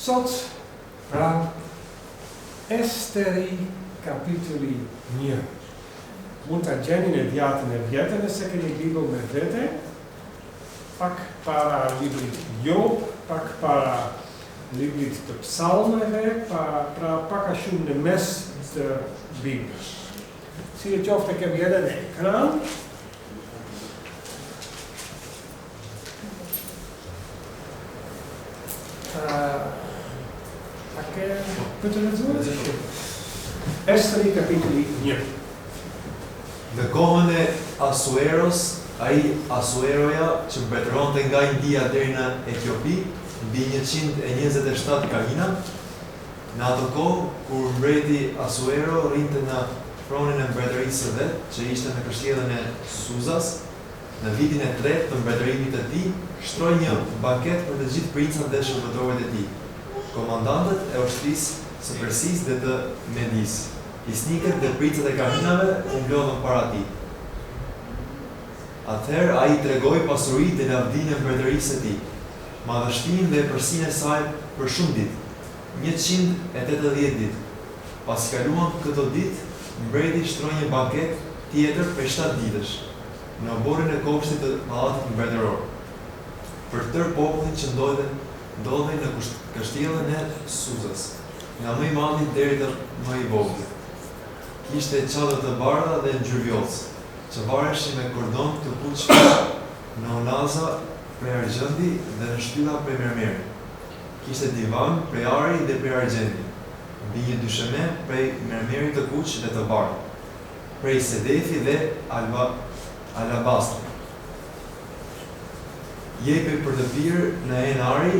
Sot, pra, Esteri kapitulli 1. Mund ta gjeni në Dhjatën e Vjetër nëse keni Bibël me vete, pak para librit Job, pak para librit të Psalmeve, pa, pra pak a shumë në mes të Biblës. Sidoqoftë e kemi edhe në ekran. A ke për të lexuar? Esteri kapitulli 1. Në kohën e Asueros, ai Asueroja që mbretëronte nga India deri në Etiopi, mbi 127 krahina, në atë kohë, kur mbreti Asuero rrinte në fronin e mbretërisë së vet, që ishte në kështjellën e Suzas, Në vitin e tretë të mbretërimit të tij, shtroi një banket për të gjithë princat dhe shërbëtorët e tij, komandantët e ushtrisë së Persisë dhe të Medisë, fisnikët dhe princat e krahinave u mblodhën para tij. Atëherë ai tregoi pasuritë dhe lavdinë e mbretërisë së tij, madhështinë dhe epërsinë e saj për shumë ditë, 180 ditë. Pasi kaluan këto ditë, mbreti shtroi një banket tjetër prej shtatë ditësh, në oborrin e kopshtit të pallatit mbretëror, për tërë popullin që ndodhej në kështjellën e Suzës, nga më i madhi deri te më i vogli. Kishte çadra të bardha dhe ngjyrëvjollcë, që vareshin me kordon të kuq në unaza prej argjendi dhe në shtylla prej mermeri. Kishte divan prej ari dhe prej argjendi, mbi një dysheme prej mermeri të kuq dhe të bardhë, prej sedefi dhe alabastri. Jepej për të pirë në enë ari,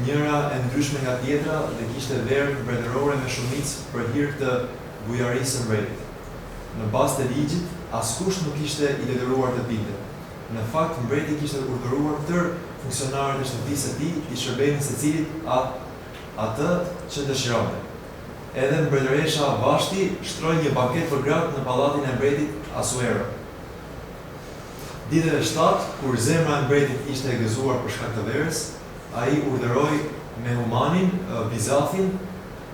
njëra e ndryshme nga tjetra dhe kishte verë mbretërore me shumicë për hir të bujarisë së mbretit. Në bazë të ligjit, askush nuk ishte i detyruar të pinte. Në fakt, mbreti kishte urdhëruar tërë funksionarët e shtëpisë së tij t'i shërbenin secilit atë që dëshironte. Edhe mbretëresha Vashti shtroi një banket për gratë në pallatin e mbretit Asuero. Ditën e shtatë, kur zemra e mbretit ishte e gëzuar për shkak të verës, ai urdhëroi Mehumanin, Bizathin,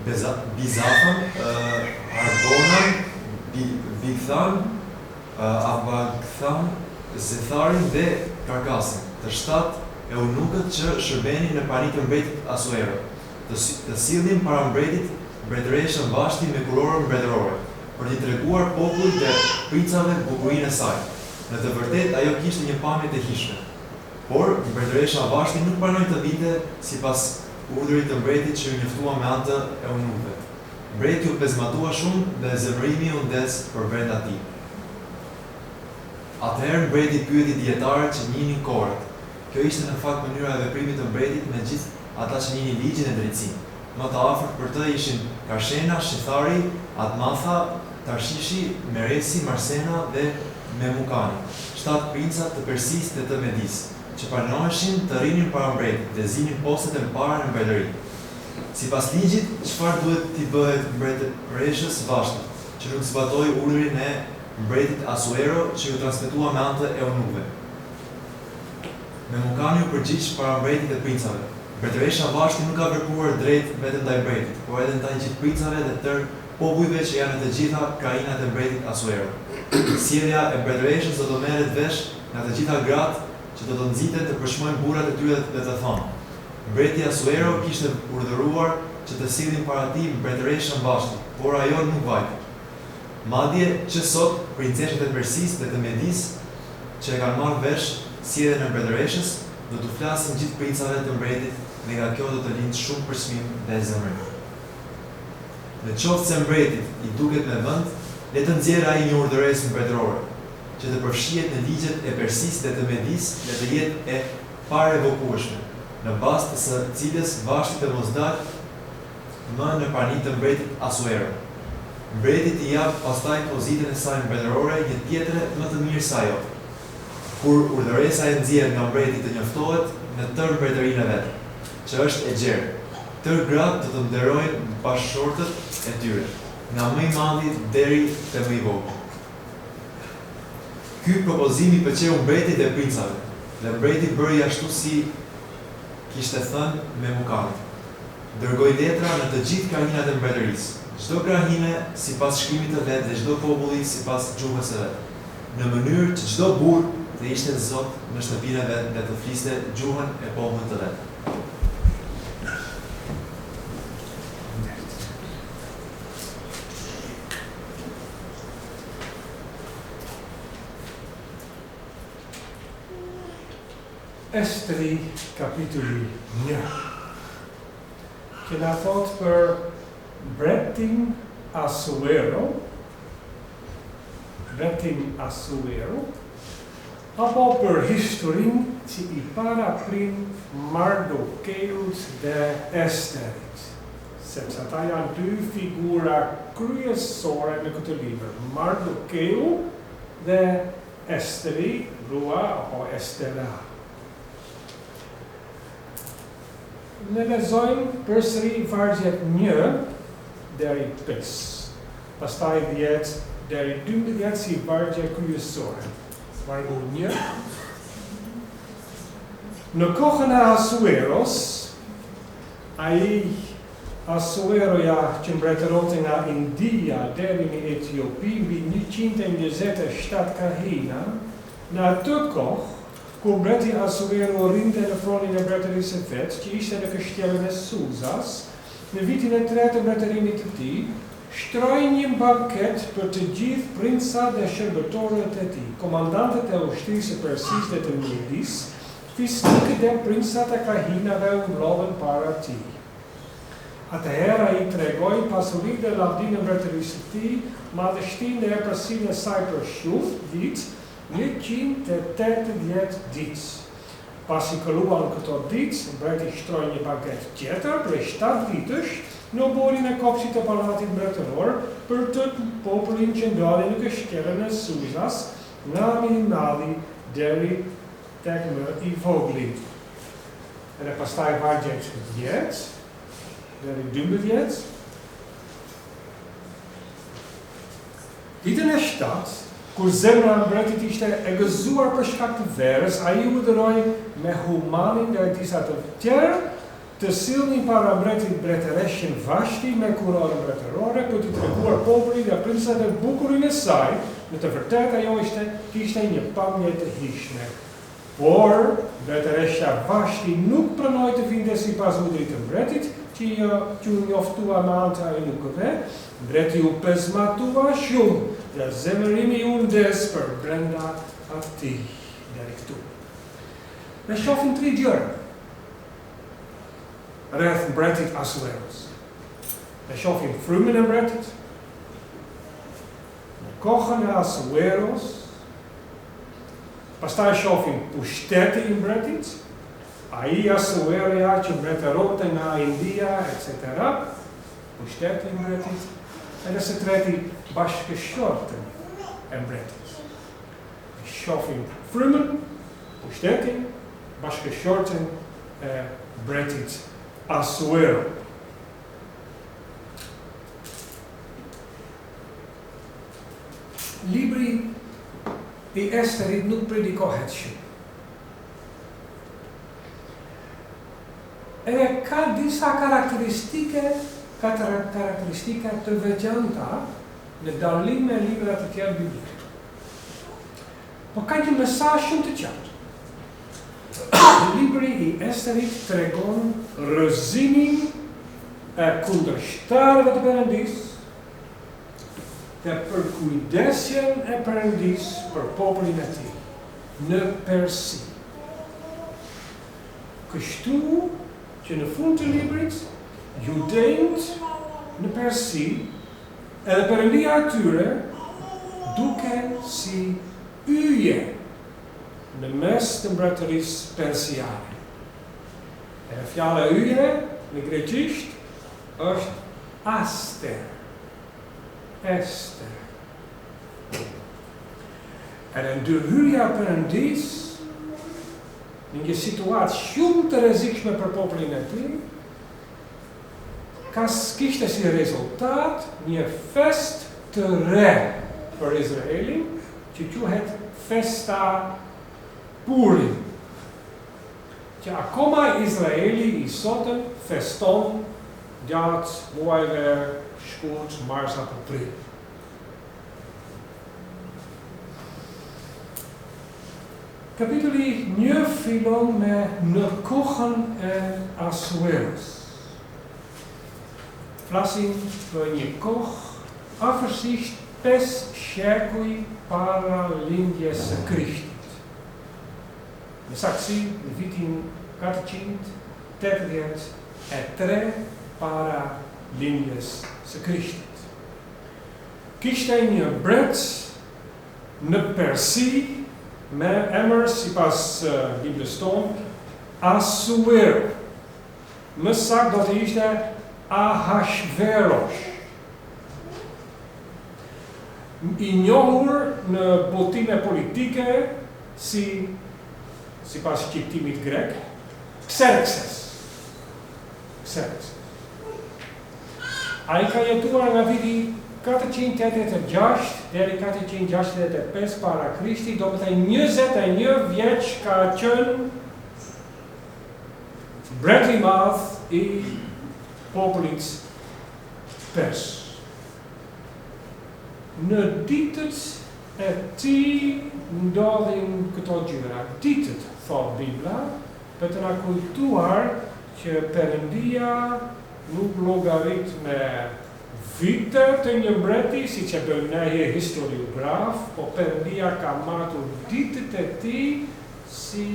Bizathën, Harbonan, Bigthan, Abagthan, Zetharin dhe Karkasin, të shtatë eunukët që shërbenin në prani të mbretit Asuero, të të sillnin para mbretit mbretëreshën Vashti me kurorën mbretërore, për t'i treguar popullit dhe princave bukurinë e saj. Në të vërtetë ajo kishte një pamje të hijshme. Por, mbretëresha Vashti nuk pranoi të vinte sipas urdhrit të mbretit që iu njoftua me anë të eunukëve. Mbreti u pezmatua shumë dhe zemërimi u ndez përbrenda tij. Atëherë mbreti pyeti dijetarët që njihnin kohërat. Kjo ishte në fakt mënyra e veprimit të mbretit me gjithë ata që njihnin ligjin e drejtësinë. Më të afërt për të ishin Karshena, Shethari, Admatha, Tarshishi, Meresi, Marsena dhe Memukani, shtatë princa të Persisë dhe të Medisë, që pranoheshin të rrinin para mbretit dhe zinin postet e para në mbretëri. Sipas ligjit, çfarë duhet t'i bëhet mbretëreshës Vashti, që nuk zbatoi urdhrin e mbretit Asuero që iu transmetua me anë të eunukëve? Memukani u përgjigj para mbretit e princave, Mbretëresha Vashti nuk ka vepruar drejt vetëm ndaj mbretit, por edhe ndaj gjithë princave dhe tërë popujve që janë në të gjitha krahinat e mbretit Asuero. Sjellja e mbretëreshës do të merret vesh nga të gjitha gratë që do të nxiten të përçmojnë burrat e tyre dhe të thonë, Mbreti Asuero kishte urdhëruar që të sillnin para tij mbretëreshën Vashti, por ajo nuk vajti. Madje, që sot, princeshat e Persisë dhe të Medisë, që e kanë marrë vesh sjelljen e mbretëreshës, do t'u flasin gjithë princave të mbretit dhe nga kjo do të lindë shumë përçmim dhe zemërim. Në qoftë se mbretit i duket me vend, le të nxjerrë ai një urdhëresë mbretërore, që të përfshihet në ligjet e Persisë dhe të Medisë dhe të jetë e parevokueshme, në bazë të së cilës Vashti të mos dalë më në prani të mbretit Asuero. Mbreti t'i japë pastaj pozitën e saj mbretërore një tjetre më të mirë se ajo. Kur urdhëresa e nxjerrë nga mbreti të njoftohet në tërë mbretërinë e vet, që është e gjerë, tërë gratë do të nderojnë bashkëshortët e tyre, nga më i madhi deri te më i vogli. Ky propozim i pëlqeu mbretit dhe princave, dhe mbreti bëri ashtu si kishte thënë Memukani. Dërgoi letra në të gjithë krahinat e mbretërisë, çdo krahine sipas shkrimit të vet dhe çdo populli sipas gjuhës së vet, në mënyrë që çdo burrë të ishte zot në shtëpinë e vet dhe të fliste gjuhën e popullit të vet. Esteri kapitulli 1 që na thotë për mbretin Asuero, mbretin Asuero, apo për historinë që i paraprin Mardokeut dhe Esterit, sepse ata janë dy figura kryesore në këtë libër, Mardokeu dhe Esteri, grua apo Estera. Ne lexojmë përsëri vargjet 1 deri 5, pastaj 10 deri 12 si vargje kryesore. Vargu 1. Në kohën e Asueros, ai Asueroja që mbretëronte nga India deri në Etiopi mbi 127 krahina, në atë kohë, kur mbreti Asuero rrinte në fronin e mbretërisë së vet, që ishte në kështjellën e Suzas, në vitin e tretë të mbretërimit të tij, shtroi një banket për të gjithë princat dhe shërbëtorët e tij, komandantët e ushtrisë së Persisë dhe të Medisë, fisnikët dhe princat e krahinave u mblodhën para tij. Atëherë ai tregoi pasurinë dhe lavdinë e mbretërisë së tij, madhështinë dhe epërsinë e saj për shumë ditë, 180 ditë. Pasi kaluan këto ditë, mbreti shtroi një banket tjetër prej shtatë ditësh në oborrin e kopshtit të pallatit mbretëror për tërë popullin që ndodhej në kështjellën e Suzas, nga më i madhi deri tek më i vogli. Edhe pastaj vargjet 10 deri 12. Ditën e shtatë, kur zemra e mbretit ishte e gëzuar për shkak të verës, ai urdhëroi Mehumanin dhe disa të tjerë të sillnin para mbretit mbretëreshën Vashti me kurorë mbretërore për t'i treguar popullit dhe princave bukurinë e saj, në të vërtetë ajo ishte kishte një pamje të hijshme. Por, mbretëresha Vashti nuk pranoi të vinte sipas urdhrit të mbretit, që i që u njoftua me anë të eunukëve, mbreti u pezmatua shumë dhe zemërimi u ndez përbrenda atij. Deri këtu. Ne shohim tri gjëra rreth mbretit Asueros. Ne shohim frymën e mbretit, në kohën e Asueros, pastaj shohim pushteti i mbretit, ai Asueroja që mbretëronte nga India, etc. Pushteti i mbretit, edhe së treti bashkëshorten e mbretit. Shohim frymën, pushtetin, bashkëshorten e mbretit Asuero. Libri i Esterit nuk predikohet shumë. Edhe ka disa karakteristike, ka karakteristika të veçanta në dallim me libra të tjerë biblikë. Po ka një mesazh shumë të qartë. Libri i Esterit tregon rrëzimin e kundërshtarëve të Perëndisë dhe përkujdesjen e Perëndisë për popullin e tij në Persi. Kështu që në fund të librit, judenjtë në Persi edhe Perëndia e tyre duken si yje në mes të mbretërisë persiane. Edhe fjala yje në greqisht është aster. Ester. Edhe ndërhyrja e Perëndisë në një situatë shumë të rrezikshme për popullin e tij, ka kishte si rezultat një festë të re për Izraelin, që quhet festa Purim, që akoma Izraeli i sotëm feston gjatë muajve shkurt, mars apo prill. Kapitulli një fillon me në kohën e Asueros. Flasim për një kohë afërsisht 5 shekuj para lindjes së Krishtit. Në saktësi në vitin 483 para lindjes së Krishtit. Kishte një mbret në Persi me emër sipas Biblës tonë Asuero. Më saktë do të ishte Ahashverosh. I njohur në botime politike si sipas shqiptimit grek, Kserkses. Kserkses. Ai ka jetuar nga viti 486 deri 465 para Krishtit, domethënë 21 vjeç ka qenë mbret i madh i popullit pers. Në ditët e tij ndodhin këto gjëra. Ditët, thotë Bibla, për të na kujtuar që Perëndia nuk llogarit me vite të një mbreti, siç e bëjmë ne historiografë, po Perëndia ka matur ditët e tij si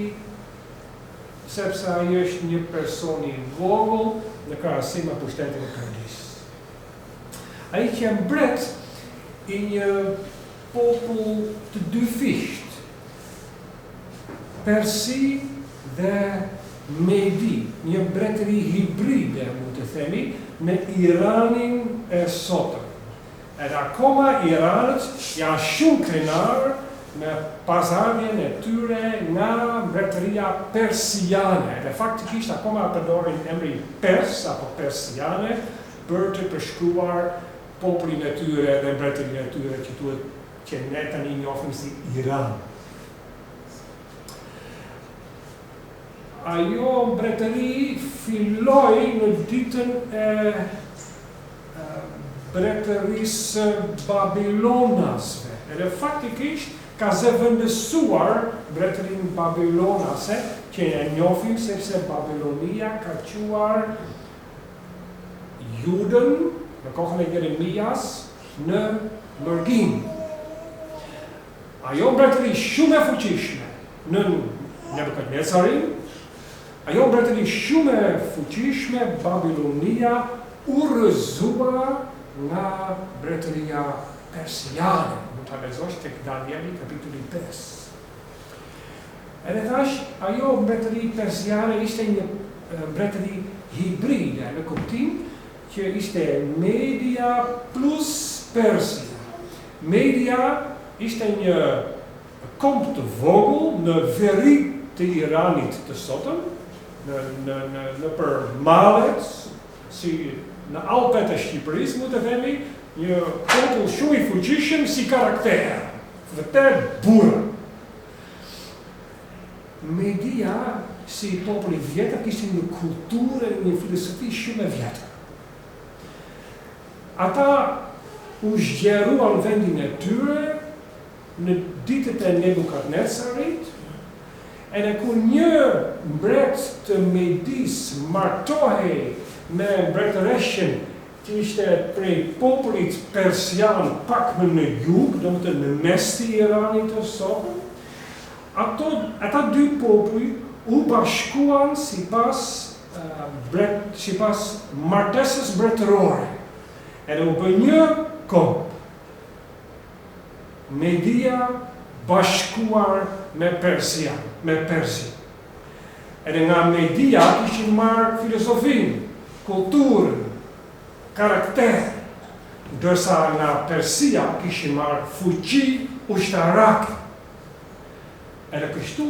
sepse ai është një person i vogël në krahasim me pushtetin e Perëndisë. Ai qe mbret i një popull të dyfishtë, Persi dhe Medi, një mbretëri hibride, mund të themi, në Iranin e sotëm. Edhe akoma iranët janë shumë krenarë me pasardhjen e tyre nga mbretëria persiane, edhe faktikisht akoma e përdorin emrin pers apo persiane për të përshkruar popullin e tyre dhe mbretërinë e tyre që duhet që ne tani njohim si Iran. Ajo mbretëri filloi në ditën e mbretërisë së Babilonasve, edhe faktikisht ka zëvendësuar mbretërinë babilonase që e njohim sepse Babilonia ka çuar Judën në kohën e Jeremias në mërgim. Ajo mbretëri shumë e fuqishme nën Nebukadnezarin, ajo mbretëri shumë e fuqishme Babilonia u rrëzua nga mbretëria persiane. Mund ta lexosh tek Danieli kapitulli 5. Edhe thash, ajo mbretëri persiane ishte një mbretëri hibride, në kuptim që ishte Media plus Persia. Media ishte një komb të vogël në veri të Iranit të sotëm, në në në nëpër malet, si në Alpet e Shqipërisë, mund të themi, një popull shumë i fuqishëm si karakter, vërtet burra. Media, si popull i vjetër, kishte një kulturë e një filosofi shumë e vjetër. Ata u zgjeruan vendin e tyre në ditët e Nebukadnezarit, edhe kur një mbret të Medisë martohej me mbretëreshën që ishte prej popullit persian pak më në jug, domethënë në mes të Iranit të sotëm, ato, ata dy popuj u bashkuan sipas mbret, sipas martesës mbretërore, edhe u bë një komb. Media bashkuar me Persian, me Persinë. Edhe nga Media kishin marrë filozofinë, kulturën, karakter, ndërsa nga Persia kishin marrë fuqi ushtarake. Edhe kështu,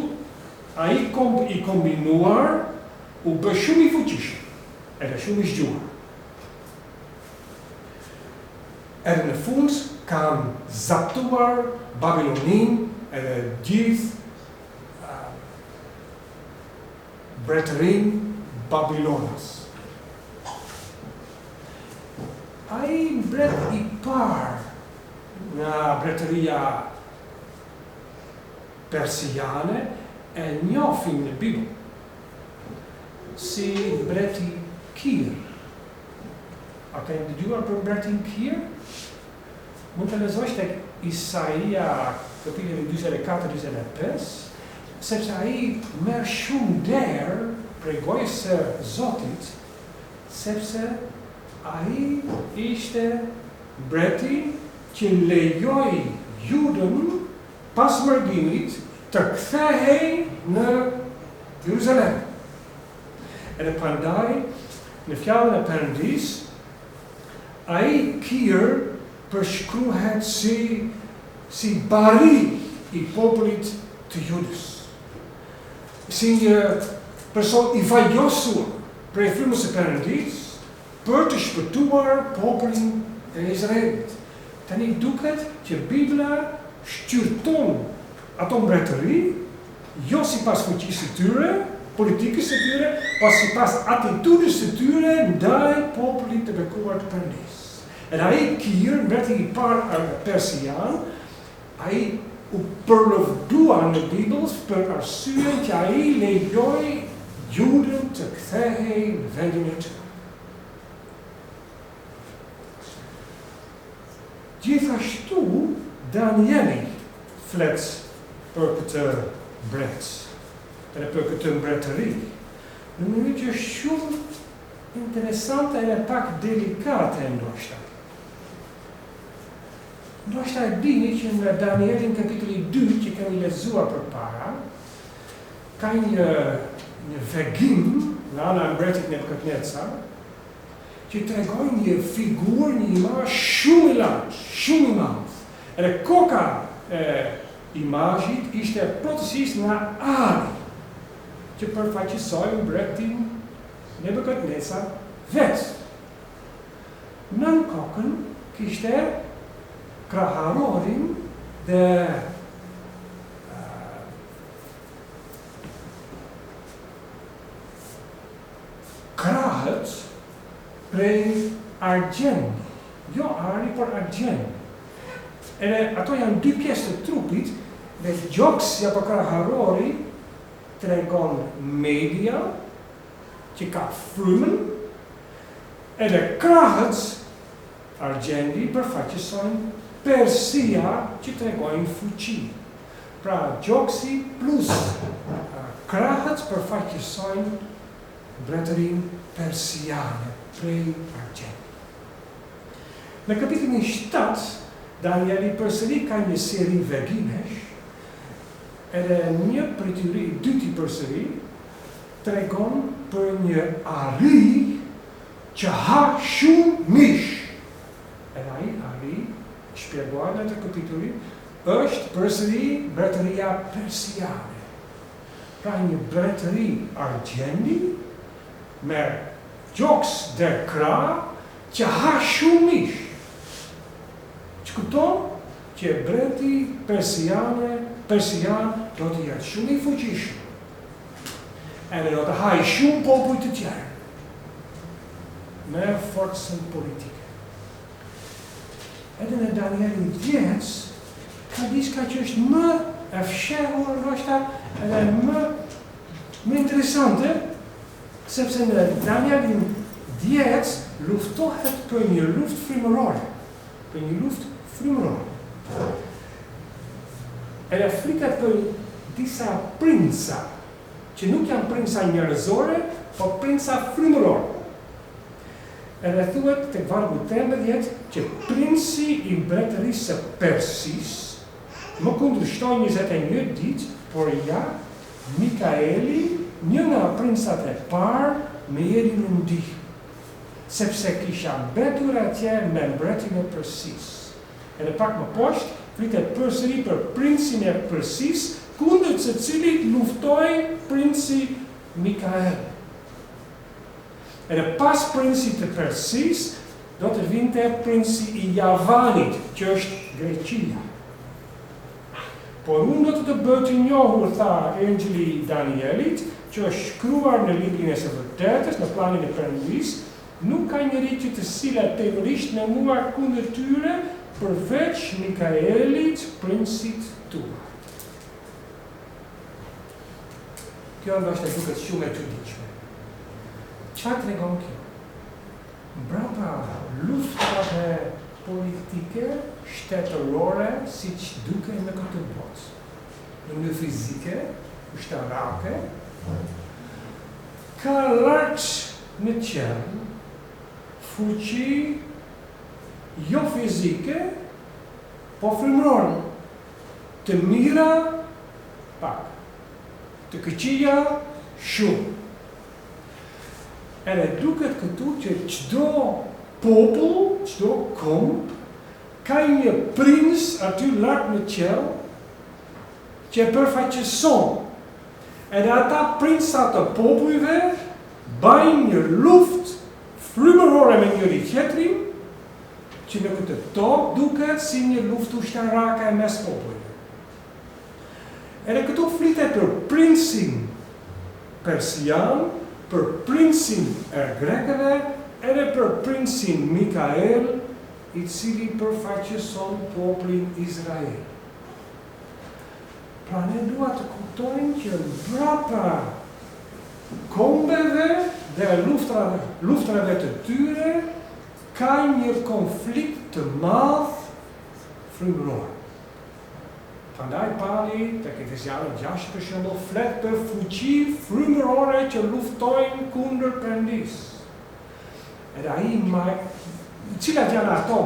ai komb i kombinuar u bë shumë i fuqishëm, edhe shumë i zgjuar. Edhe në fund kanë zaptuar Babiloninë edhe gjithë mbretërinë Babilonas. Ai mbret i parë nga mbretëria persiane e njohim në Bibël si mbreti Kir. A keni dëgjuar për mbretin Kir? Mund të lexosh tek Isaia kapitulli 44 45, sepse ai merr shumë nder prej gojës së Zotit, sepse ai ishte mbreti që lejoi Judën pas mërgimit të kthehej në Jeruzalem. Edhe prandaj në fjalën e Perëndisë ai Kir përshkruhet si si bari i popullit të Judës. Si një person i vajosur prej frymës së Perëndisë për të shpëtuar popullin e Izraelit. Tani duket që Bibla shqyrton ato mbretëri jo sipas fuqisë së tyre, politikës së tyre, po sipas atitudës së tyre ndaj popullit të bekuar të Perëndisë. Edhe ai Kir, mbreti i parë persian, ai u përlëvdua në Bibël për arsyen që ai lejoi Judën të kthehej në vendin e tyre. Gjithashtu Danieli flet për këtë mbret edhe për këtë mbretëri në mënyrë që është shumë interesante edhe pak delikate ndoshta. Ndoshta e dini që në Danielin kapitulli 2 që kemi lexuar përpara, ka një një vegim nga ana e mbretit Nebukadnezar, që tregon një figurë, një imazh shumë i lartë, shumë i madh. Edhe koka e imazhit ishte plotësisht nga ari, që përfaqësoi mbretin Nebukadnezar vetë. Nën kokën kishte kraharorin dhe Krahët prej argjendi, jo ari, por argjendi. Edhe ato janë dy pjesë të trupit dhe gjoksi apo kraharori tregon media që ka frymën, edhe krahët argjendi përfaqësojnë Persia që tregojnë fuqi. Pra gjoksi plus krahët përfaqësojnë mbretërinë persiane prej argjendi. Në kapitullin 7, Danieli përsëri ka një seri vegimesh, edhe një prej tyre, i dyti përsëri, tregon për një ari që ha shumë mish. Edhe ai ari, shpjegohet në atë kapitull, është përsëri mbretëria persiane. Pra një mbretëri argjendi me gjoks dhe krahë që ha shumë mish. Që kupton që mbreti persiane, persian do të jetë shumë i fuqishëm. Edhe do të hajë shumë popuj të tjerë me forcën politike. Edhe në Danielin 10 ka diçka që është më e fshehur ndoshta edhe më më interesante, sepse në Danielin 10 luftohet për një luftë frymërore, për një luftë frymërore. Edhe flitet për disa princa, që nuk janë princa njerëzore, po princa frymërore. Edhe thuhet tek vargu 13 që princi i mbretërisë së Persisë më kundërshtoi 21 ditë, por ja, Mikaeli, një nga princat e parë, më erdhi në ndihmë, sepse kisha mbetur atje me mbretin e Persisë. Edhe pak më poshtë, flitet përsëri për princin e Persisë, kundër të cilit luftoi princi Mikael. Edhe pas princit të Persisë, do të vinte princi i Javanit, që është Greqia. Por unë do të të bëj të njohur, tha engjëlli i Danielit, që është shkruar në librin e së vërtetës, në planin e Perëndisë, Nuk ka njeri që të sillet tejvërisht me mua kundër tyre, përveç Mikaelit, princit tuaj. Kjo ndoshta duket shumë e çuditshme. Çfarë tregon kjo? Mbrapa luftrave politike, shtetërore, siç duken në këtë botë, në mënyrë fizike, ushtarake, ka lart në qiell fuqi jo fizike, po frymërore, të mira pak, të këqija shumë. Edhe duket këtu që çdo popull, çdo komb ka një princ aty lart në qiell që e përfaqëson. Edhe ata princa të popujve bajnë një luftë frymërore me njëri tjetrin, që në këtë tokë duket si një luftë ushtarake mes popujve. Edhe këtu flitet për princin persian, për princin e grekëve, edhe për princin Mikael, i cili përfaqëson popullin Izrael. Pra ne duhet të kuptojmë që mbrapa kombeve dhe luftrave, luftrave të tyre ka një konflikt të madh frymëror. Prandaj Pali tek Efezianët 6 për shembull flet për fuqi frymërore që luftojnë kundër Perëndisë. Edhe ai ma, cilat janë ato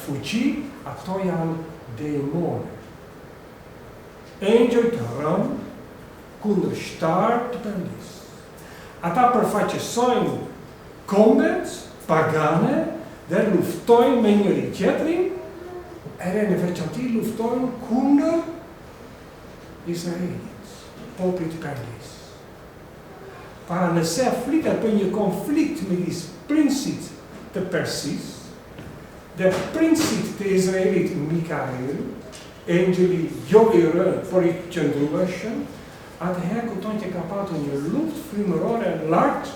fuqi, ato janë demone. Engjëj të rënë, kundërshtarë të Perëndisë. Ata përfaqësojnë kombet pagane dhe luftojnë me njëri tjetrin, edhe në veçanti luftojnë kundër Izraelit, popullit të Perëndisë. Pra nëse flitet për një konflikt midis princit të Persisë dhe princit të Izraelit Mikael, engjëlli jo i rënë, por i qëndrueshëm, atëherë kupton që ka patur një luftë frymërore lart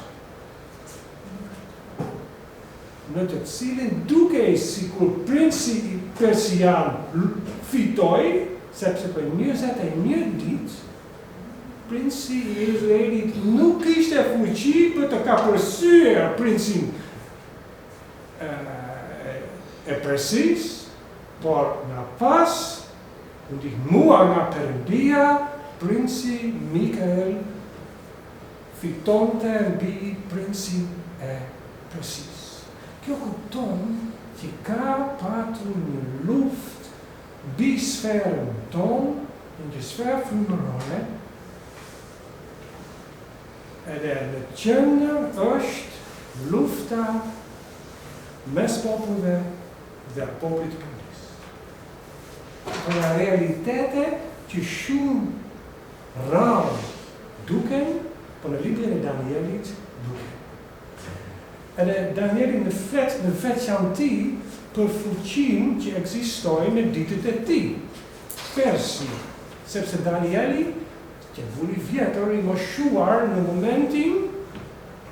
në të cilin dukej sikur princi persian fitoi, sepse për 21 ditë princi i Izraelit nuk kishte fuqi për të kapërcyer princin e, e Persisë, por nga pas u ndihmua nga Perëndia, princi Mikael fitonte mbi princin e Persisë. Kjo kupton që ka patur një luftë mbi sferën tonë, në një sferë frymërore, edhe në qendër është lufta mes popujve dhe popullit të Perëndisë. Këto janë realitete që shumë rrallë duken, po në librin e Danielit duken. Edhe Danieli në flet në veçanti për fuqinë që ekzistoi në ditët e tij, Persi, sepse Danieli qe burrë i vjetër i moshuar në momentin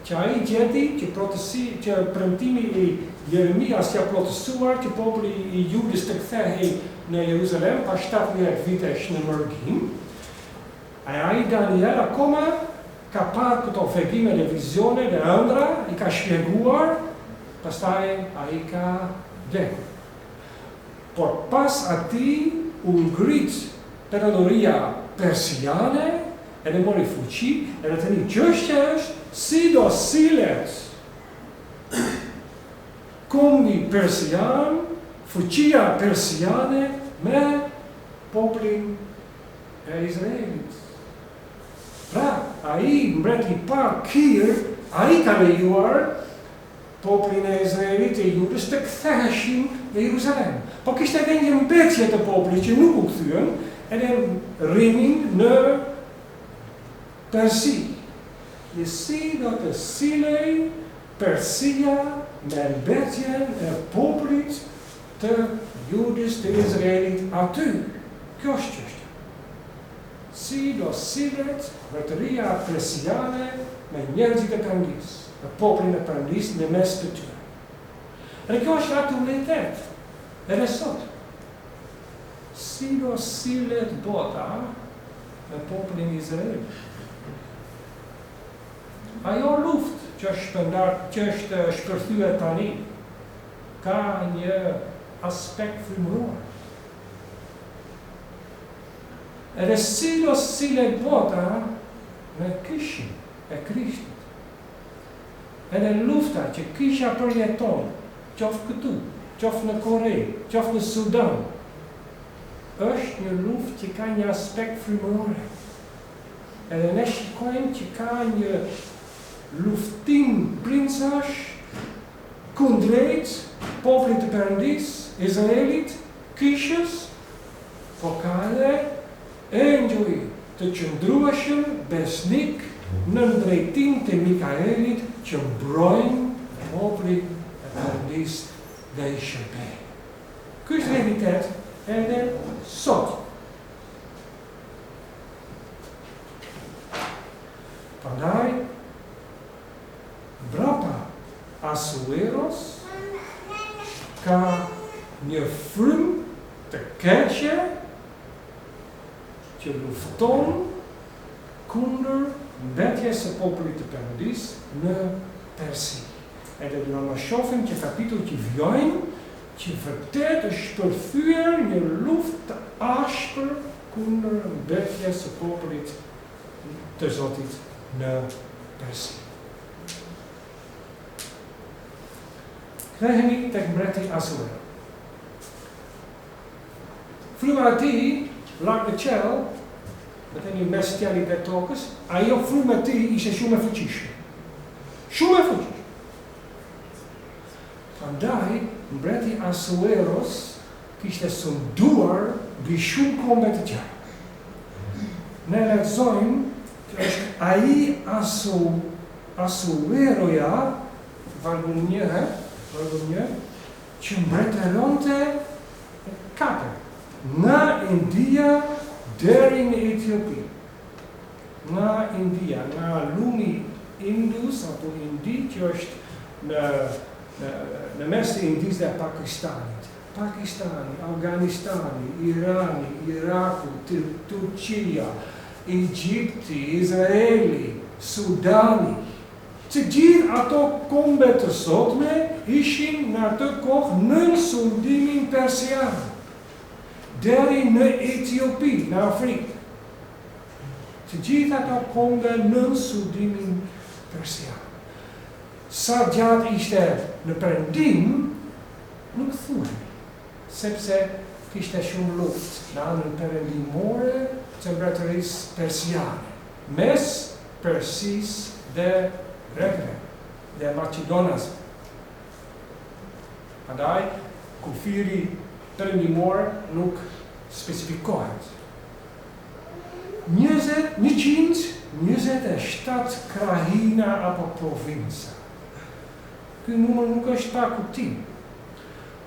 që ai gjeti që plotësi që premtimi i Jeremias qe plotësuar që populli i Judës të kthehej në Jeruzalem pas 70 vitesh në mërgim. E ai Daniel akoma ka parë këto vegime dhe vizione dhe ëndra, i ka shpjeguar, pastaj ai ka vdekur. Por pas atij u ngrit perandoria persiane edhe mori fuqi, edhe tani çështja është si do sillet kombi persian, fuqia persiane me popullin e Izraelit. Pra, ai mbreti i parë Kir, ai ka lejuar popullin e Izraelit e Judës të ktheheshin në Jeruzalem. Po kishte edhe një mbetje të popullit që nuk u kthyen, edhe rrinin në Persi. Dhe si do të sillej Persia me mbetjen e popullit të Judës të Izraelit aty? Kjo është çështja. Si do sillet mbretëria persiane me njerëzit e Perëndisë? Me popullin e Perëndisë në mes të tyre. Dhe kjo është aktualitet edhe sot. Si do sillet bota me popullin Izrael? Ajo luftë që është shpërndar, që është shpërthyer tani, ka një aspekt frymëror. Edhe si do sillet bota me kishën e Krishtit. Edhe lufta që kisha përjeton, qoftë këtu, qoftë në Kore, qoftë në Sudan, është një luftë që ka një aspekt frymërore. Edhe ne shikojmë që ka një luftim princash kundrejt popullit të Perëndisë, Izraelit, kishës, po ka edhe engjëj të qëndrueshëm besnik nën drejtim të Mikaelit që mbrojnë popullin e Perëndisë dhe i shërbejnë. Ky është realitet edhe sot. Prandaj, mbrapa Asueros ka një frymë të keqe që lufton kundër mbetjes së popullit të Perëndisë në Persi. Edhe do na shohim që kapitujt që vijojnë që vërtet është shpërthyer një luftë të ashpër kundër mbetjes së popullit të Zotit në Persi. Kthehemi tek mbreti Asuero. Fryma e tij, lart në qiell, le të themi mes qiellit dhe tokës, ajo frymë e tij ishte shumë e fuqishme. Shumë e fuqishme. Prandaj, mbreti Asueros kishte sunduar mbi shumë kombe të tjera. Ne lexojmë që është ai Asu, Asueroja, vargu një, he, vargu një, që mbretëronte katër, nga India deri në Etiopi. Nga India, nga lumi Indus apo Indi që është në në në mes të Indisë dhe Pakistanit. Pakistani, Afganistani, Irani, Iraku, Turqia, Egjipti, Izraeli, Sudani, Të gjithë ato kombe të sotme ishin në atë kohë nën sundimin persian, deri në Etiopi, në Afrikë. Të gjithë ato kombe nën sundimin persian. Sa gjatë ishte në perëndim, nuk thuhet, sepse kishte shumë luftë në anën perëndimore të mbretërisë persiane, mes Persisë dhe grekëve dhe maqedonasve. Prandaj, kufiri perëndimor nuk specifikohet. 20, 127 krahina apo provinca. Ky numër nuk është pa kuptim.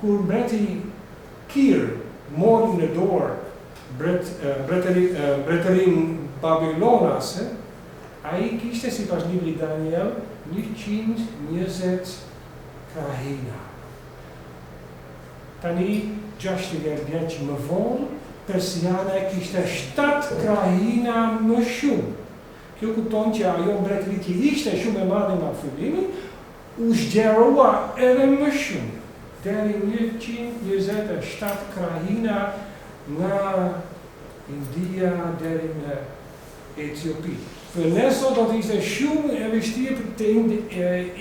Kur mbreti Kir mori në dorë mbretërinë babilonase, ai kishte sipas librit Daniel 120 krahina. Tani, 60 vjeç më vonë, Persiana kishte 7 krahina më shumë. Kjo kupton që ajo mbretëri që ishte shumë e madhe nga fillimi, u zgjerua edhe më shumë, deri 127 krahina nga India deri në Etiopi. Për ne sot do të ishte shumë e vështirë të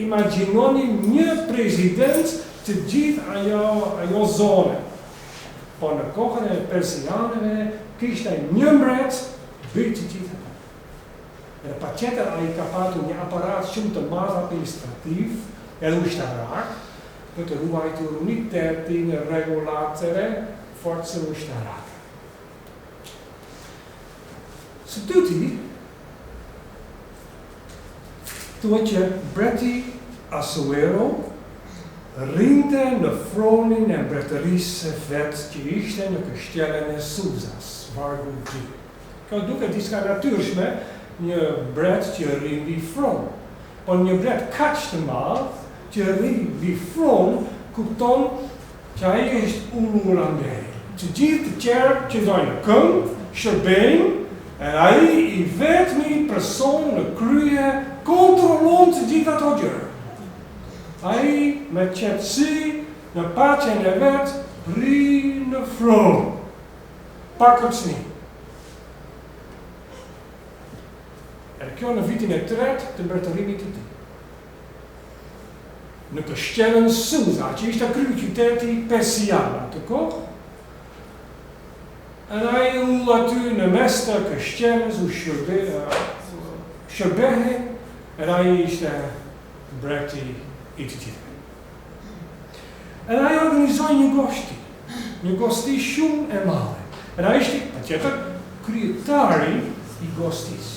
imagjinonim një president të gjithë ajo ajo zone. Po në kohën e persianëve kishte një mbret mbi të gjithë ata. Dhe patjetër ai ka patur një aparat shumë të madh administrativ edhe ushtarak për të ruajtur unitetin, rregullat edhe forcën ushtarake. Së dyti, thuhet që mbreti Asuero rrinte në fronin e mbretërisë së vet që ishte në kështjellën e Suzas, vargu 2. Kjo duket diçka natyrshme, një mbret që rri mbi fron. Por një mbret kaq të madh që rri mbi fron, kupton që ai është ulur andej. Të gjithë të tjerë qëndrojnë në këmbë, shërbejnë, edhe ai i vetmi person në krye kontrollon të gjitha ato gjëra. Ai me qetësi, në paqen e vet, rri në fron, pa kërcënim. Edhe kjo në vitin e tretë të mbretërimit të tij. Në kështjellën Suza, që ishte kryeqyteti persian atë kohë, edhe ai u ul aty në mes të kështjellës u shërbe, shërbehej, edhe ai ishte mbreti i të gjithëve. Edhe ai organizoi një gosti, një gosti shumë e madhe. Edhe ai ishte, patjetër, kryetari i gostisë.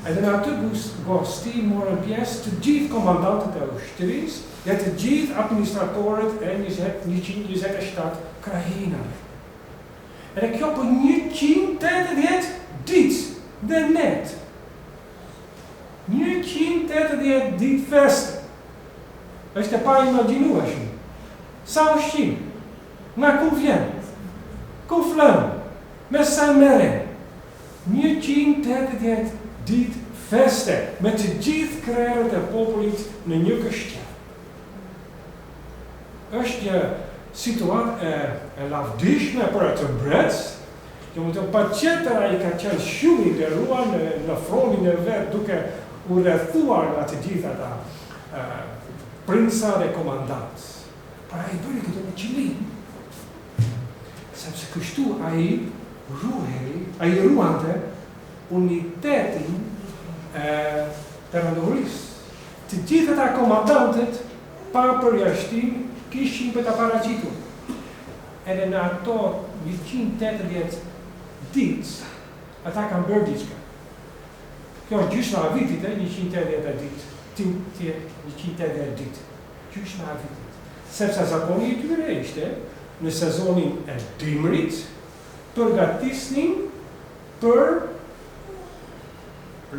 Edhe në atë gosti morën pjesë të gjithë komandantët e ushtrisë dhe të gjithë administratorët e 127 krahinave. Edhe kjo për 180 ditë dhe net. 180 ditë feste. Është e paimagjinueshme. Sa ushqim? Nga ku vjen? Ku flen? Me sa merren? 180 ditë feste me të gjithë krerët e popullit në një kështjellë. Është një situatë e, e lavdishme për atë mbret, Domethënë patjetër ai ka qenë shumë i nderuar në në fronin e vet duke u rrethuar nga të gjithë ata princa dhe komandantë. Por ai bëri këtë me qëllim. Sepse kështu ai ruhej, ai ruante unitetin e perandorisë. Të gjithë ata komandantët pa përjashtim kishin për ta paraqitur. Edhe në ato 180 ditë, ata kanë bërë diçka. Kjo është gjysma e vitit, e, 180 ditë, ti, ti, 180 ditë, gjysma e vitit. Sepse zakoni i tyre ishte, në sezonin e dimrit, përgatisnin për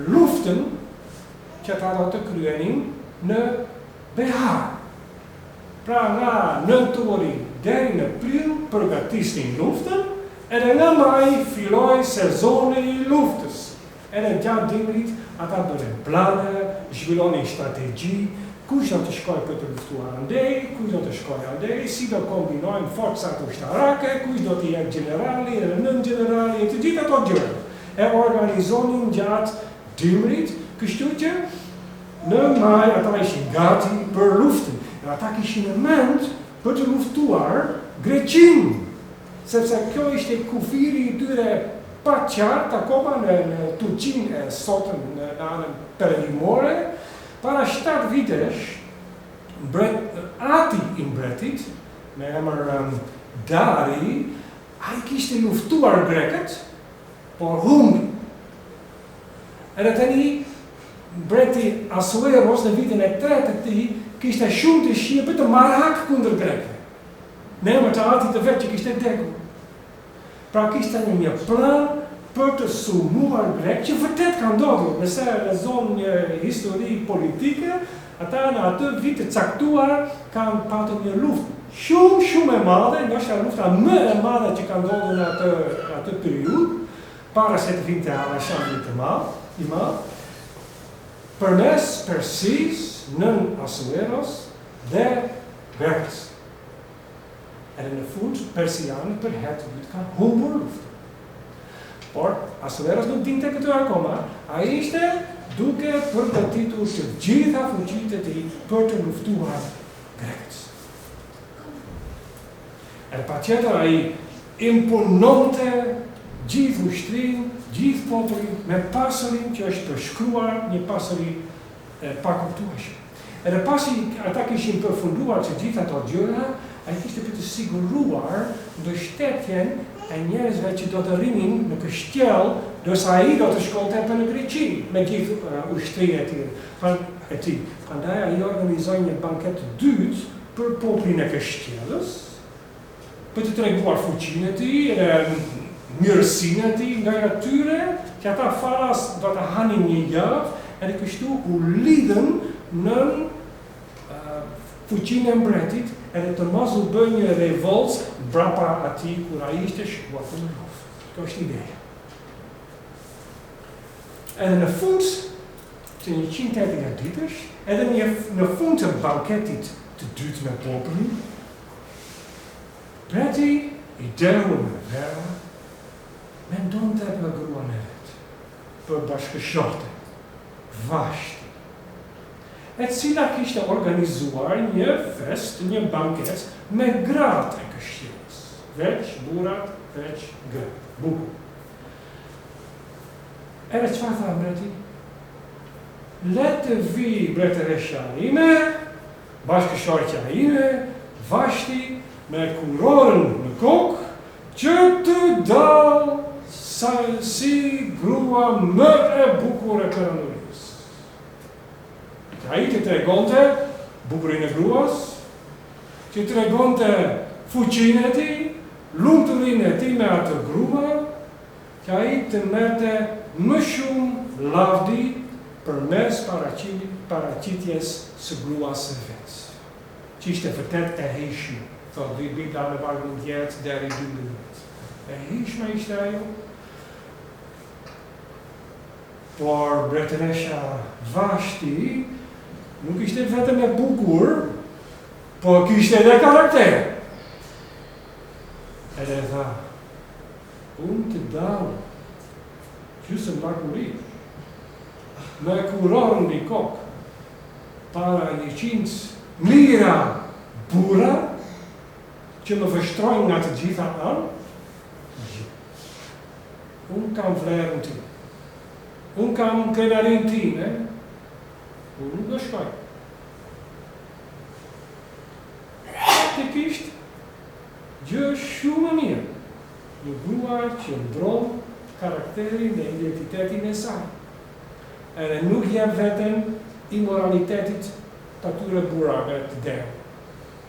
luftën që ata do të kryenin në behar. Pra nga nëntori deri në prill përgatisnin luftën, edhe nga maji filloi sezoni i luftës. Edhe gjatë dimrit ata bënin plane, zhvillonin strategji, kush do të shkojë për të luftuar andej, kush do të shkojë andej, si do kombinojnë forcat ushtarake, kush do të jetë gjenerali edhe nëngjenerali e të gjitha ato gjëra e organizonin gjatë dimrit, kështu që Në maj ata ishin gati për luftën dhe ata kishin në mend për të luftuar Greqinë, sepse kjo ishte kufiri i tyre paqartë akoma në në Turqinë e sotëm në në anën perëndimore. Para 7 vitesh, mbret, ati i mbretit, me emër Dari, ai kishte luftuar grekët, por humbi. Edhe tani, mbreti Asueros në vitin e tretë të tij kishte shumë dëshirë për të marrë hak kundër grekëve, në emër të atit të vet që kishte vdekur. Pra kishte një një plan për të sulmuar grekët, që vërtet ka ndodhur, nëse lexon një histori politike, ata në atë vit të caktuar kanë patur një luftë shumë shumë e madhe, ndoshta lufta më e madhe që ka ndodhur në atë në atë periudhë, para se të vinte Aleksandri të madh, i madh, përmes Persisë nën Asueros dhe Grekës. Edhe në fund persianët për herë të dytë kanë humbur luftën. Por Asueros nuk dinte këtë akoma, ai ishte duke përgatitur të gjitha fuqitë e tij për të luftuar grekët. Edhe patjetër ai impononte gjithë ushtrinë, gjithë popullin me pasurinë që është përshkruar një pasuri e pakuptueshme. Edhe pasi ata kishin përfunduar të gjitha ato gjëra, ai kishte për të siguruar mbështetjen e njerëzve që do të rrinin në kështjellë, ndërsa ai do të shkonte për në Greqi me gjithë ushtrinë e tij. E tij. Prandaj ai organizoi një banket të dytë për popullin e kështjellës, për të treguar fuqinë e tij dhe mirësinë e tij ndaj atyre, që ata falas do të hanin një javë, edhe kështu u lidhën nën fuqinë e mbretit edhe të mos u bë një revoltë mbrapa atij kur ai ishte shkuar për në luftë. Kjo është ideja. Edhe në fund të 180 ditësh, edhe një, në fund të banketit të dytë me popullin, mbreti i dehur me vera, mendonte për gruan e vet, për bashkëshorten, Vashti, e cila kishte organizuar një festë, një banket me gratë e kështjellës, veç burrat, veç gratë. Bukur. Edhe çfarë tha mbreti? Le të vijë mbretëresha ime, bashkëshortja ime, Vashti me kurorën në kokë, që të dalë sa, si grua më e bukur e perandorisë. Që ai të tregonte bukurinë e gruas, që tregonte fuqinë e tij, lumturinë e tij me atë grua, që ai të merrte më shumë lavdi përmes paraqitjes së gruas së vet, që ishte vërtet e hijshme, thotë Bibla në vargun 10 deri 12. E hijshme ishte ajo. Por mbretëresha Vashti nuk ishte vetëm e bukur, por kishte edhe karakter. Edhe tha, Unë të dal gjysëm lakuriq, me kurorë mbi kokë, para njëqind mijëra burra që më vështrojnë nga të gjitha anë? Jo. Unë kam vlerën time. Unë kam krenarinë time. Unë nuk do shkoj. Faktikisht, Gjë shumë e mirë, një grua që mbron karakterin dhe identitetin e saj, edhe nuk jep veten imoralitetit të atyre burrave të dehur,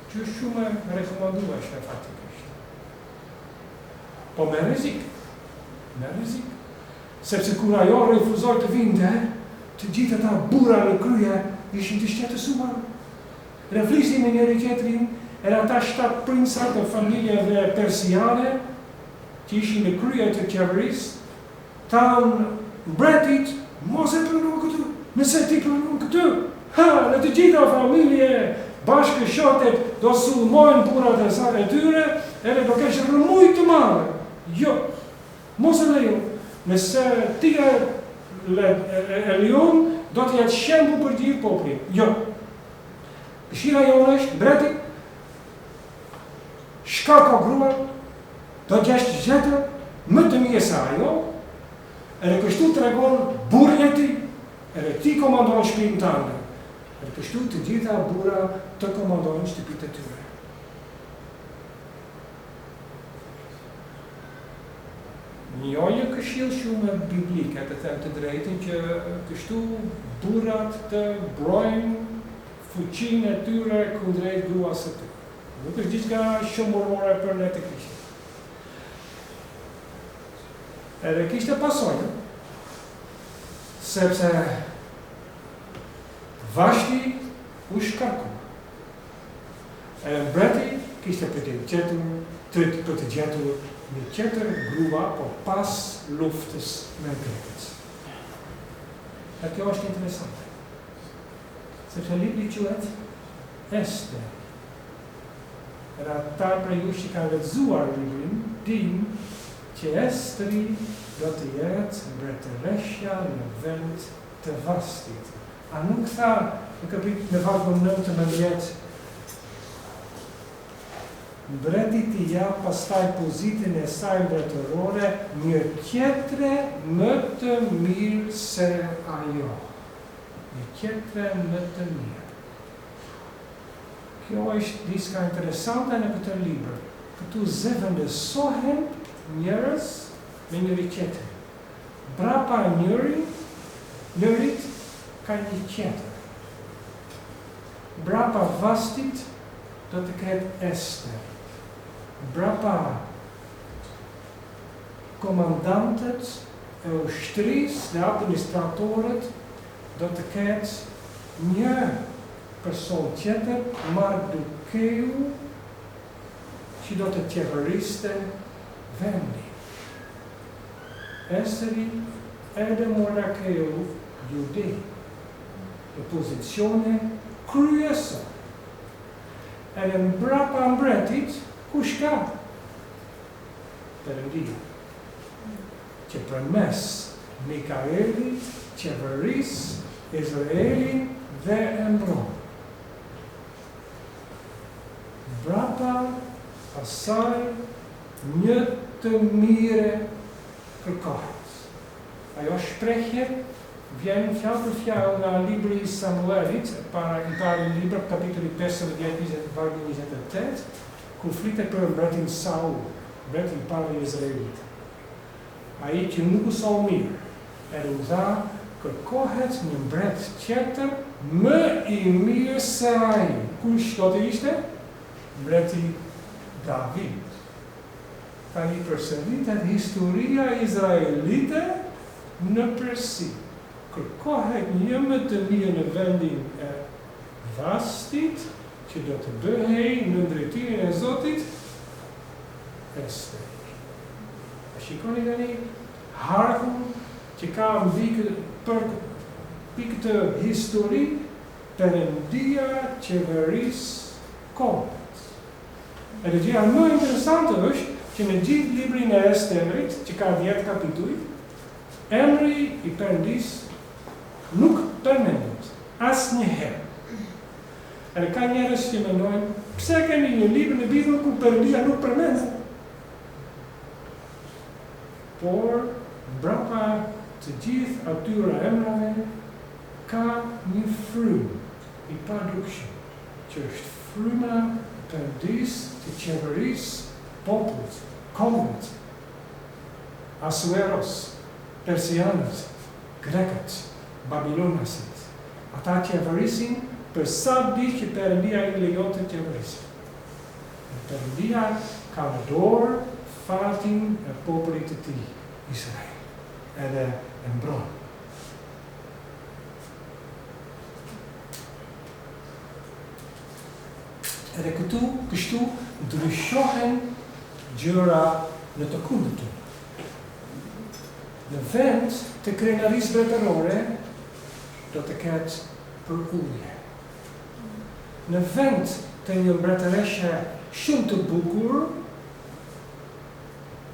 që është shumë e rekomandueshme faktikisht. Po me rrezik, me rrezik, sepse kur ajo refuzoi të vinte, të gjithë ata burra në krye ishin të shqetësuar. Dhe flisnin me njëri-tjetrin, edhe ata shtatë princa të familjeve persiane, që ishin në krye të qeverisë, thanë mbretit, mos e prano këtë, nëse ti pranon këtë, ha, në të gjitha familje bashkëshortet do sulmojnë burrat e sa e tyre, edhe do kesh rrëmujë të madhe. Jo, mos e lejo. Nëse ti e le, e, e lejon, do të jetë shembull për gjithë popullin. Jo. Dëshira jonë është mbreti shkarko gruan, do gjesh tjetër më të mirë se ajo, edhe kështu tregon burrin e ti, edhe ti komandon shtëpinë tënde. Edhe kështu të gjitha burra të komandojnë shtëpitë e tyre. Jo një këshillë shumë biblike, të them të drejtën, që kështu burrat të mbrojnë fuqinë e tyre kundrejt gruas së tyre. Nuk është diçka shembullore për ne të krishterë. Edhe kishte pasojë, sepse Vashti u shkarkua. Edhe mbreti kishte për të gjetur, të, për të gjetur një tjetër grua, por pas luftës me grekët. E kjo është interesante. Sepse libri quhet Ester. Edhe ata prej jush që kanë lexuar librin, dinë që Esteri do të jetë mbretëresha në vend të Vastit. A nuk tha në kapit në vargun 19 Mbreti t'i japë pastaj pozitën e saj mbretërore një tjetre më të mirë se ajo. Një tjetre më të mirë. Kjo është diçka interesante në këtë libër. Këtu zëvendësohen njerëz me njëri tjetrin. Brapa njëri, njërit ka një tjetër. Brapa Vastit do të ketë Ester. Brapa komandantët e ushtrisë dhe administratorët. Do të ketë një person tjetër, Mardukeu, që do të qeveriste vendin. Esteri edhe Mordakeu judej, në pozicione kryesore. Edhe mbrapa mbretit, kush ka? Perëndia, që përmes Mikaelit qeveris Izraelin dhe e mbron. Mbrapa asaj një të mire kërkohet. Ajo shprehje vjen fjalë për fjalë nga libri i Samuelit, para i pari libër, kapitulli 15, 20, vargu 28, ku flitet për mbretin Saul, mbreti i parë i Izraelit. Ai që nuk u soll mirë, edhe u tha, kërkohet një mbret tjetër më i mirë se ai. Kush do të ishte? Mbreti David. Tani përsëritet historia izraelite në Persi. Kërkohet një më të mirë në vendin e Vastit që do të bëhej nën drejtimin e Zotit Esteri. A shikoni tani harkun që ka mbi për mbi këtë histori Perëndia qeveris kombet. Edhe gjëja më interesante është që në gjithë librin e Esterit, që ka 10 kapituj, emri i Perëndisë nuk përmendet asnjëherë. Edhe ka njerëz që mendojnë, pse kemi një libër në Bibël ku Perëndia nuk përmendet? Por mbrapa të gjithë atyre emrave ka një frymë i padukshëm, që është fryma e Perëndisë të qeveris popujt, kombet, Asueros, persianët, grekët, babilonasit. Ata qeverisin për sa ditë që Perëndia i lejon të qeverisin. Dhe Perëndia ka në dorë fatin e popullit të tij, Izrael, edhe e mbron. Edhe këtu, kështu, ndryshohen gjëra në të kundërtën. Në vend të krenarisë mbretërore, do të ketë përulje. Në vend të një mbretëreshe shumë të bukur,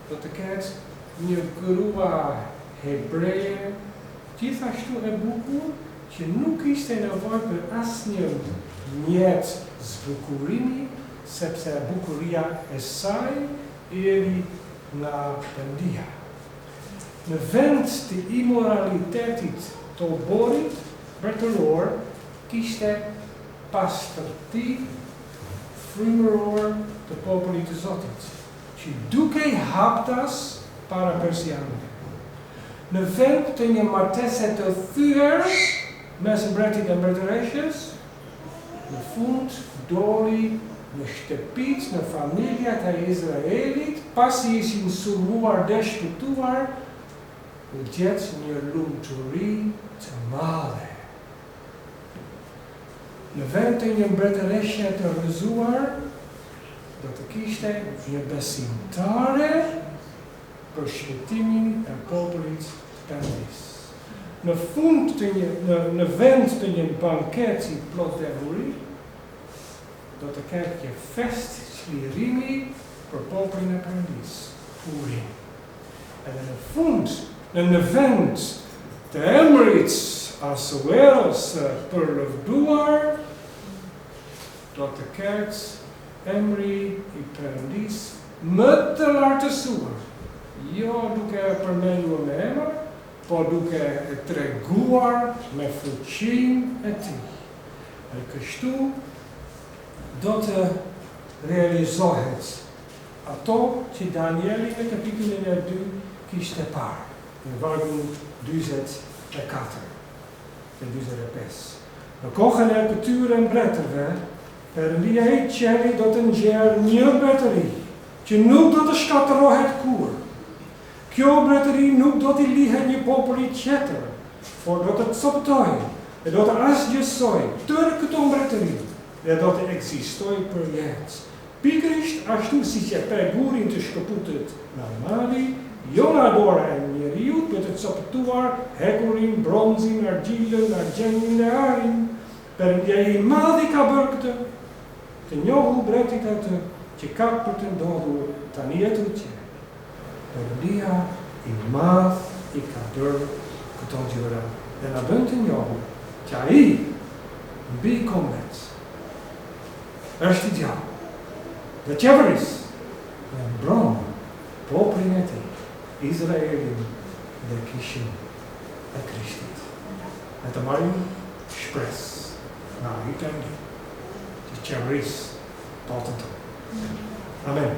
do të ketë një grua hebreje, gjithashtu e bukur, që nuk kishte nevojë për asnjë mjet zbukurimi, sepse bukuria e saj erdhi nga Perëndia. Në vend të imoralitetit të oborrit mbretëror kishte pastërti frymërore të popullit të Zotit, që dukej haptas para persianëve. Në vend të një martese të thyer mes mbretit e mbretëreshës, Në fund doli në shtëpitë, në familjet e Izraelit, pasi ishin sulmuar dhe shpëtuar, u gjet një lumturi të madhe. Në vend të një mbretëreshe të rrëzuar, do të kishte një besimtare për shpëtimin e popullit të Perëndisë. Në fund të një në në vend të një banketi plot dehuri, do të ketë një festë çlirimi për popullin e Perëndisë, Purim. Edhe në fund, në në vend të emrit Asueros së përlëvduar, do të ketë emri i Perëndisë më të lartësuar, jo duke e përmendur me emër, po duke e treguar me fuqinë e tij. Dhe kështu do të realizohet ato që Danieli në kapitullin e 2 kishte parë, në vargun 44 dhe 45. Në kohën e këtyre mbretërve, Perëndia i qiellit do të nxjerrë një mbretëri që nuk do të shkatërrohet kurrë. Kjo mbretëri nuk do t'i lihet një populli tjetër, por do të copëtojë. Dhe do të asgjësojë tërë këto mbretëri dhe do të ekzistojë përjetë. Pikërisht ashtu siç e pe gurin të shkëputet nga mali, jo nga dora e njeriut për të copëtuar hekurin, bronzin, argjilën, argjendin dhe arin. Perëndia i Madh i ka bërë këtë. Të njohu mbretit atë që ka për të ndodhur tani e tutje. Perëndia i Madh i ka bërë këto gjëra dhe na bën të njohur që Ai mbi kombet është i gjallë dhe qeveris dhe mbron popullin e tij, Izraelin dhe Kishën e Krishtit. Le të marrim shpresë nga ai Perëndi që qeveris botën tonë. Amen.